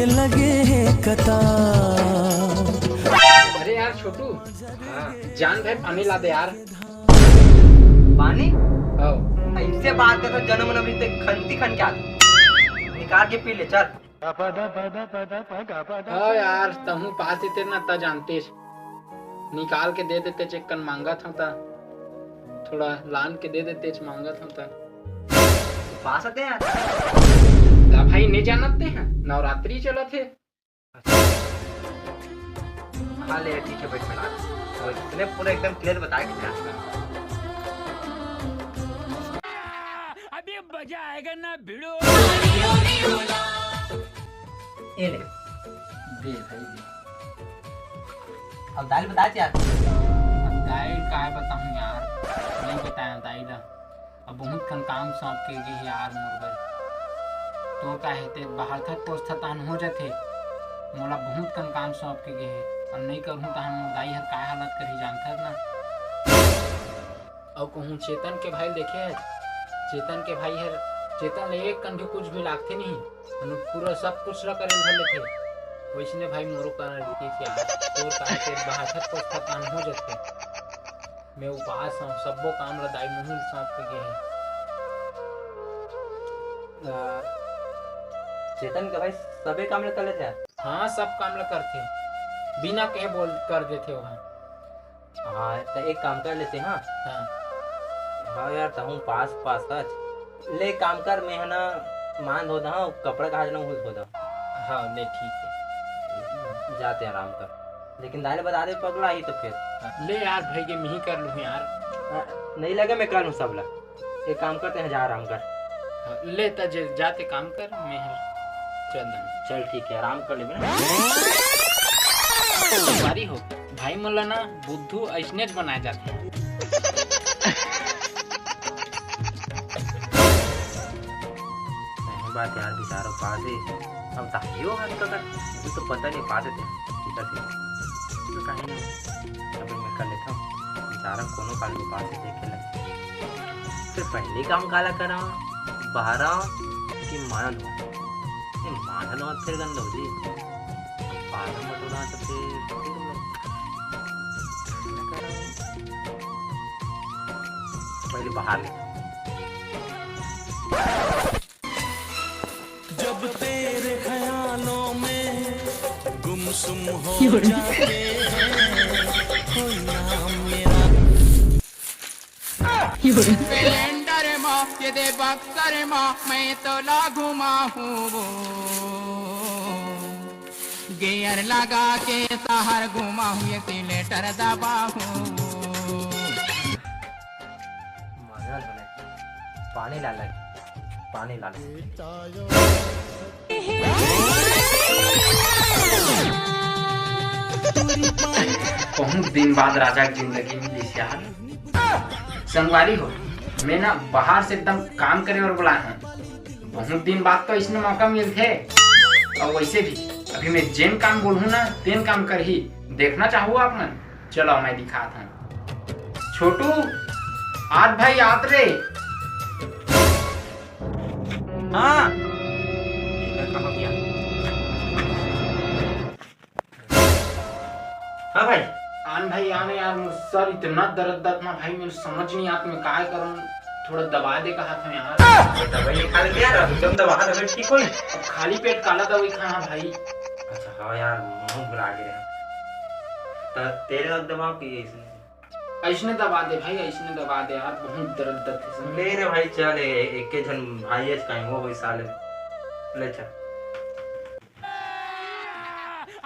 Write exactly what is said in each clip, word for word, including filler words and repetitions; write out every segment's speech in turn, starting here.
लगे हे कतार। अरे यार छोटू, हाँ। जान भाई पानी ला दे यार। पानी? हाँ। ऐसे बात कर तो जन्म नबी ते खनती खन के आते। निकाल के पी ले, चल। हाँ यार, तहूँ पास ही तेरे ना ता जानते। निकाल के दे देते, चेक कन मांगत हूँ ता। थोड़ा लान के दे देते, मांगत हूँ ता। पास आते हैं। ता भाई नहीं जानते हैं, नवरात्रि चलत हे। हाँ ले, ठीक है, बैठ मिला। और इसने पूरा एकदम क्लियर बताया कि क्या। अभी मजा आएगा ना भिड़ो। ये ले। दे भाई दे। अब दाल बता यार। अब दाल काय बताऊं यार, नहीं बताया दाल ला। अब बहुत कन काम सौंप के गे हे यार मोर बर। तोर का हे, ते बाहर थक पोसथा तहन हो जथे। मोला बहुत कन काम सौंप के गे हे, अब नहीं करहूं तहन मोर दाई हर काय हालत करही जानथस ना। अउ कहूं चेतन के भाई देखे हे, चेतन के भाई हर, चेतन ले एक कन भी कुछ भी लागथे नहीं, अनु पूरा सब कुछ ला करे धर लेथे। वैसने भाई मोरो का रीति से यार, तोर का हे, ते बाहर थक पोसथा तहन हो जथे। मैं उपास हूँ, सब्बो काम ला दाई मुही सौंप के गे हे। आ, चेतन के भाई सबे काम ला कर लेथे यार। हाँ, सब काम ला करथे, बिना कहे बोल कर देथे ओहा। हाँ, तो एक काम कर लेते हैं। हाँ। हाँ यार, तहूँ पास पास हच। ले काम कर, मैं है ना मान धो दा, कपड़ा कहा जना धो दा। हाँ, ले ठीक है। जाते आराम कर। लेकिन दाई ला बता दे पगला ही तो फिर। हाँ, ले यार भाई के मिही कर लूँ यार। हाँ, नहीं लगे मैं कर लूँ सब ला। एक काम करते हैं, जा आराम कर। हाँ, ले त जे जाते काम कर, मैं हर चल दूँ। चल ठीक है, आराम कर लेबे ना। संगवारी हो, भाई मन ला ना बुद्धू अइसनेच बनाए जाथे। सही बात यार, बेचारा पास ही। अब ताकियो हाथ का कर, मुझे तो पता नहीं पास थे। ठीक है, ठीक है। तो कहीं नहीं, अभी मैं कर लेता हूँ। बेचारा कोनो काल के पास ही देखे लगे। फिर पहली काम काला करा, बहारा कि माना धोआ। नहीं, माना धोआ फिर गंदा हो जी। बहारा मटोरा तो फिर, फिर वो पहले बाहर ले। जब तेरे ख्यालों में गुमसुम हो जाते हैं, कोई नाम मेरा। सिलेंडर मा, ये दे बक्सर मा, मैं तो ला घुमा हूँ वो। गियर लगा के शहर घुमा हूँ, ये सिलेंडर दबा हूँ वो। मजा तो नहीं। पानी ला ले, पानी ला ले। बहुत दिन बाद राजा की जिंदगी मिली यार। संगवारी हो, मैं ना बाहर से एकदम काम करे बर बुलाए हूँ। बहुत दिन बाद तो इसने मौका मिलथे। और वैसे भी अभी मैं जेन काम बोलहूँ ना, तेन काम करही। देखना चाहू आप मन? चलो मैं दिखात हूँ। छोटू, आत भाई आत रे। हाँ। ये कहाँ गया? हाँ भाई। आन भाई, आन यार, मोर सर इतना दर्द दत ना भाई, मैं समझ नहीं आत, मैं काय करूँ, थोड़ा दवा दे कहा था यार। ये दवाई नहीं खा लेते यार, अभी तुम दवा खा, तबीयत ठीक होई। अब खाली पेट काला दवाई खाना भाई। अच्छा हाँ यार, मुंह भुला गए हैं। तो तेरे वक्त दवा की है इसने? ऐसने दबा दे भाई, ऐसने दबा दे यार, बहुत दर्द दत है इसमें। ले रे भाई, चल, ए-, एक के झन भाई है, कहीं वो वही साले। ले चल।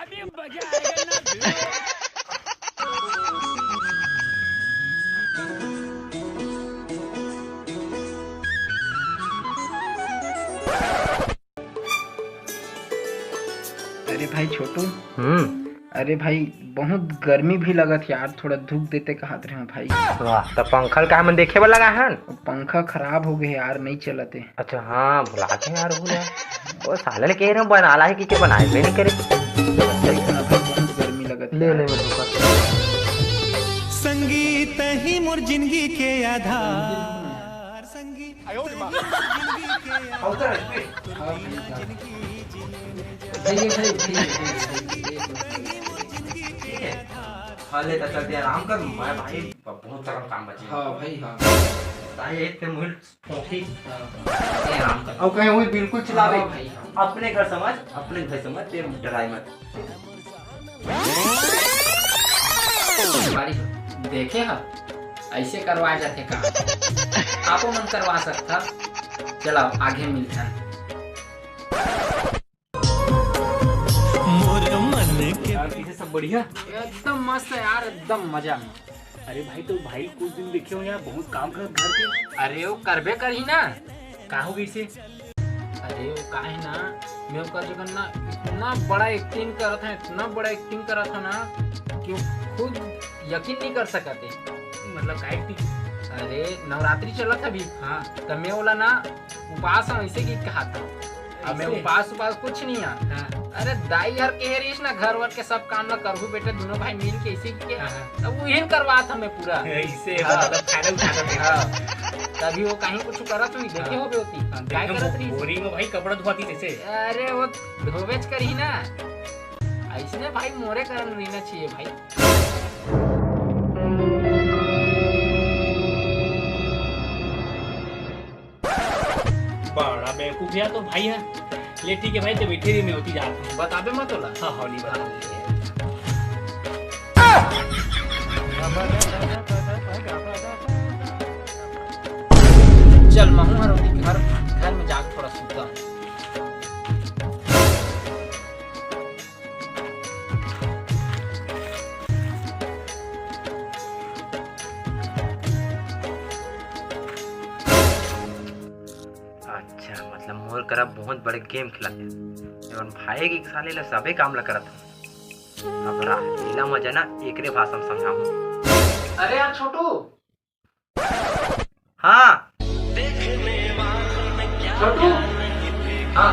अभी मजा आएगा ना भिड़ो। अरे भाई छोटू। हम्म। अरे भाई, बहुत गर्मी भी लगत यार, थोड़ा धूप देते कहत रहे भाई। वाह, तो पंखा ल काहे मन देखे बर लगा हन? पंखा खराब हो गए यार, नहीं चलते। अच्छा हाँ, भुला के यार, भूल यार। ओ साले ने कह रहे हैं, बना ला है कि के बनाए भी नहीं करे। चल, इतना भाई, बहुत गर्मी लगत ले, यार। ले, मैं धोखा। संगीत ही मोर जिंदगी के आधार, संगीत ही मोर जिंदगी के आधार। भैया, भैया, भैया, भैया, भैया, भैया, भैया, भैया, भैया। ठीक है? हाँ, ले, तो चलते आराम कर, मैं भाई, बहुत सारा काम बचे। हाँ भाई, हाँ। ताही एक पे मुहिल ठोकी। हाँ। ए, आराम कर। अउ कहीं वही बिल्कुल चिल्लावे। हाँ भाई, हाँ। अपने घर समझ, अपने घर समझ, ते डराए मत। बारी देखे ह, ऐसे करवाए जाथे काम। आपो मन करवा सकथा। चलो, आगे मिलथन। मोर मन के यार, कैसे सब बढ़िया? एकदम मस्त है यार, एकदम मजा में। अरे भाई, तो भाई कुछ दिन देखे हो यार, बहुत काम कर घर के। अरे वो करबे करही ना। का हो गइसे? अरे वो का है ना, मैं ओकर जगह ना इतना बड़ा एक्टिंग करत है, इतना बड़ा एक्टिंग करत है ना कि वो खुद यकीन नहीं कर सकत है। मतलब का एक्टिंग? अरे नवरात्रि चलत है अभी। हाँ। त मैं ओला ना उपास हूँ ऐसे कि कहा था। अब मैं ऐसे? उपास उपास कुछ नहीं है। हाँ। अरे दाई हर कहे रहीस ना, घर वर के सब काम ला करहू बेटा, दोनों भाई मिल के इसी के। हाँ, हाँ। तब उहिन करवात हमें पूरा। ऐसे हाँ। मतलब फायदा उठाता थे। हाँ। तभी वो कहीं कुछ करत हुई, देखे हाँ। होबे होती। हाँ, काय देखे करत रही? बोरी में भाई कपड़ा धोती जैसे। अरे वो धोबेच करही ना। ऐसने भाई मोरे करन रहना चाहिए भाई। बड़ा बेवकूफ यार तो भाई है। ले ठीक है भाई, तो बैठे रही, मैं होती जात हूँ। बताबे मत होला। हाँ, हाँ, नहीं बता। चल, महू हर होती घर, घर में जाके थोड़ा सुता हूँ। अच्छा, मतलब मोर करा बहुत बड़े गेम खेलत हे। अपन भाई के साले ला सबे काम ला करत हे। अब रा, एला मजा ना एकरे भाषा में समझाऊं। अरे यार छोटू। हाँ। छोटू। हाँ।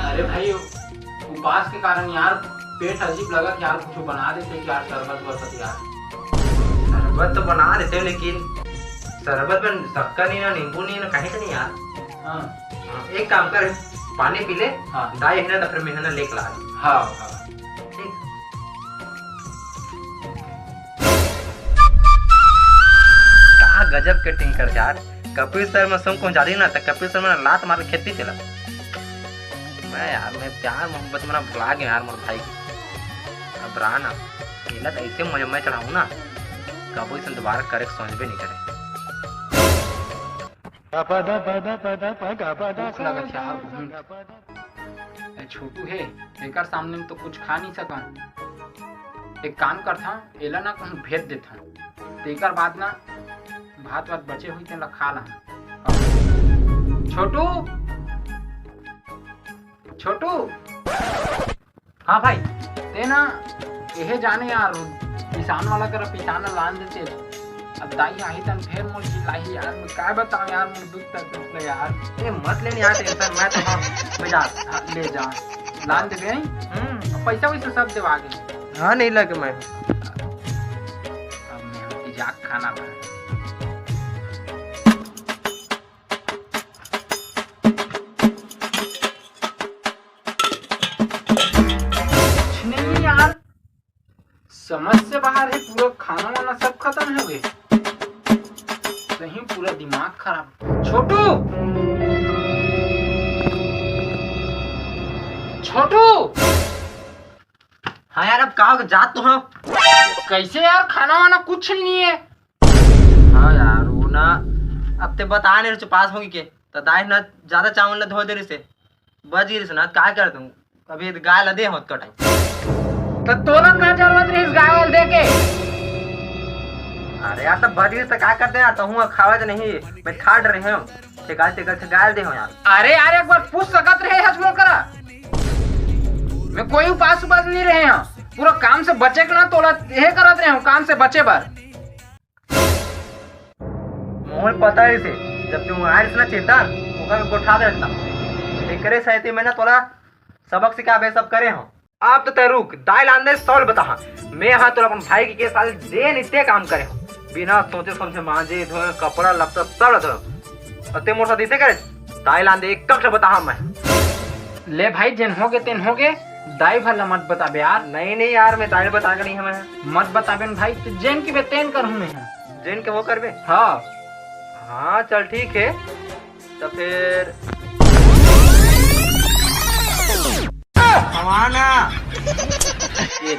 अरे भाई, उपास के कारण यार पेट अजीब लगत यार, कुछ बना देते यार, शरबत वरबत यार। शरबत तो बना देते, लेकिन शरबत में शक्कर नहीं ना, नींबू नहीं ना, कहीं से नहीं यार। हाँ। हाँ, एक काम कर, पानी पी ले। हाँ। दाई है ना, तो फिर मैं है ना लेके ला। हाँ, हाँ। ठीक। का गजब के टिंकर यार। कपिल शर्मा song कहूं जारी ना, त कपिल शर्मा ने लात मार के खेती चला। मैं यार, मैं प्यार मोहब्बत में ना भुला गया यार मोर भाई के। अब रहा ना, एला त ऐसे मजा मैं चढ़ाऊं ना, कबो इसे दोबारा करे के सोचबे नहीं करे। भूख लगत हे यार बहुत। ए, छोटू हे, एकर सामने में तो कुछ खा नहीं सकन। एक काम करथन, एला ना कहूँ भेज देथन, तेकर बाद ना भात वात बचे हुई तेला खा ला। छोटू, छोटू। हाँ भाई। ते ना, एहे जाने यार, पिसान वाला करा पिसान ला लान देते। अब दाई आही तन फेर मोर चिल्लाही यार, मैं काय बताऊं यार, मोर दुख तकलीफ ले यार। ए, मत ले यार tension, मैं तो हाँ, मैं जा। हाँ, ले जा, लान देबे, हैं? हम्म। अब पैसा वैसा सब देवा के। हाँ, नहीं लगे मैं। अब मैं हम जाके खाना बना। कुछ नहीं यार, समझ से बाहर है, पूरा खाना वाना सब खत्म हो गए। सही पूरा दिमाग खराब। छोटू, छोटू। हाँ यार, अब का जात तो हाँ। कैसे यार, खाना वाना कुछ नहीं है। हाँ यार, वो ना, अब ते बता नहीं रहे पास होगी के, तो दाई ना ज्यादा चावल ला धो दे रही से, बच गई से ना, का कर दूं, अभी गाय ला दे होत कटाई। तो तोला का जरूरत रही इस गाय वाल दे के? अरे यार, तो बच गई से का करते यार, तो हूँ खावे तो नहीं, मैं खा रहे हूँ, ते गाय, ते गाय, ते गाय दे हो यार। अरे यार, एक बार पूछ सकत रहे हज मोर करा, मैं कोई उपास उपास नहीं रहे हूँ, पूरा काम से बचे के ना तोला यह करत रहे हूँ, काम से बचे बर। मोहन पता है इसे, जब तुम आए ना चेतन, ओकर गोठा दे रहता। एकरे सहित में ना तोला सबक सिखाबे सब करे हो। आप तो तय रुक, दाई लान दे सौल बता। मैं हाँ तोला अपन भाई के, के साल जे नित्य काम करे हो। बिना सोचे समझे मांजे, धोए, कपड़ा, लत्ता सब ला धोए। और ते मोर साथ इसे करे, दाई लान दे एक कक्ष बता मैं। ले भाई, जेन होगे तेन होगे, दाई भर ला मत बताबे यार। नहीं नहीं यार, मैं दाई बता के नहीं हमें। मत बताबे न भाई, तो जेन कहिबे तेन करहूँ मैं। जेन कहिबे वो करबे? हाँ। हाँ चल ठीक है, तो फिर हवाना। ये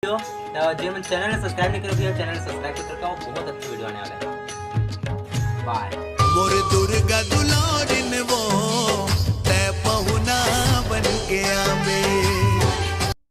तो जे मन चैनल सब्सक्राइब नहीं करे भैया, चैनल सब्सक्राइब कर रखा हो, बहुत अच्छी वीडियो आने वाला है। बाय। मोर दुर्गा दुलारिन वो